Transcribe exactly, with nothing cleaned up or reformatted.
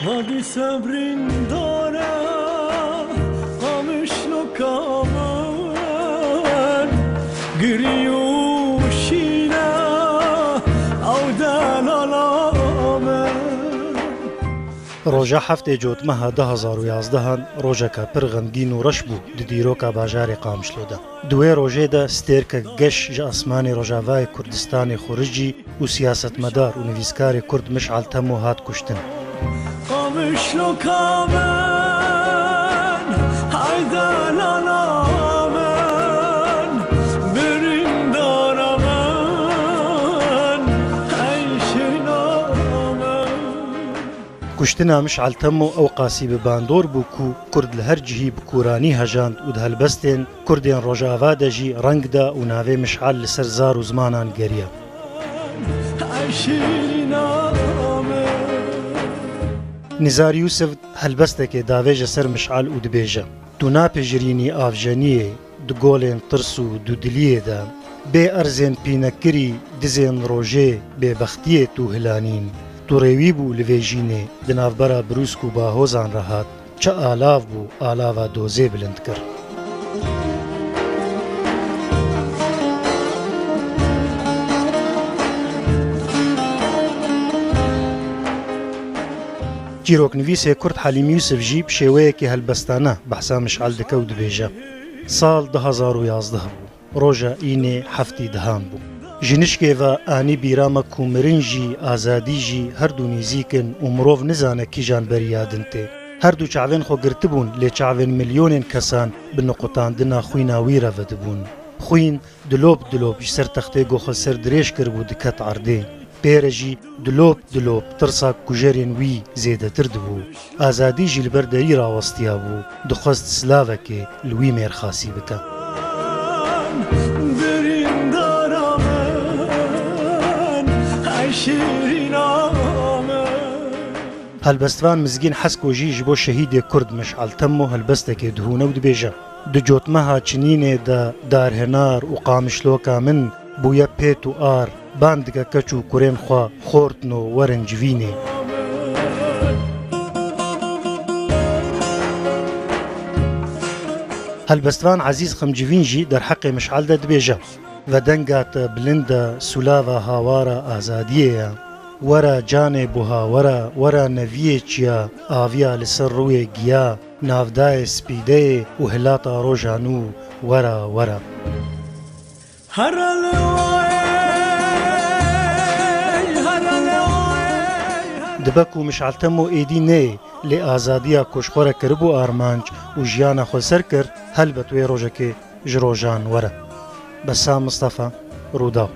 Hadi sebrîn dare, qamişloka min, girî û şîne, ew delala min. Roja heftê Cotmeha du hazar û yazdehan rojeka pir xemgîn û reş bû di dîroka bajarê Qamişlo de. Di wê rojê de stêrkek geş ji asmanê Rojavayê Kurdistanê xuricî û siyasetmedar û nivîskarê Kurd Mişal Temo hat kuştin. Qamişloka min, hey delala min, birîndara min, hey şîna min. Kuştina Mişal Temo ew qasî bi bandor bû ku Kurd li her cihî bi kûranî hejand û di helbestên Kurdên Rojava de jî reng da û navê Mişal li ser zar û zimanan geriya. Nizar Yûsif helbestekê davêje ser Mişal û dibêje, Tu napijirînî avjeniyê di golên tirs û dudiliyê de, bê erzên pînekirî dizên rojê bêbextiyê tu hilanîn. Tu rêwî bû li vê jînê di navbera birûsk û bahozan re hat. Çi alav bû, alava dozê bilind kir. Çîroknivîsê Kurd Helîm Yûsif jî bi şêweyekî helbestane behsa Mişal dike û dibêje, Sal du hazar û yazdeh bû. Roja înê heftî dehan bû. Ji nişkê ve anî bîra me ku mirin jî, azadî jî her du nêzîk in û mirov nizane kîjan berî ya din tê. Her du çavên xwe girtibûn, lê çavên milyonên kesan bi niqutandina xwîna wî re vedibûn. Xwîn dilop dilop ji ser textê ku xwe ser dirêj kiribû diket erdê. Pê re jî dilop dilop tirsa kujerên wî zêdetir dibû. Azadî jî li ber derî rawestiya bû, dixwest silavekê li wî mêrxasî bike. Birîndara min, ey şîrîna min. Helbestvan Mizgîn Hesko jî ji bo şehîdê Kurd Mişal Temo helbestekê dihûne û dibêje, Di cotmeha çinînê de darhenar û qamişloka min bûye pêt û ar, ban dike keç û kurên xwe, xortno werin civînê. Helbestvan Ezîz Xemcivîn jî derheqê Mişal de dibêje, Vedenga te bilind e, sûlava hawara azadiyê ye. Were canê buha, were, were neviyê çiya, aviya li ser rûyê giya, navdayê spîdeyê û hilata roja nû, were, were. Dibe ku Mişal Temo êdî neyê, lê azadiya ku ji xwe re kiribû armanc û jiyana xwe ser kir, helbet wê rojekê ji rojan were. Bessam Mistefa, Rûdaw.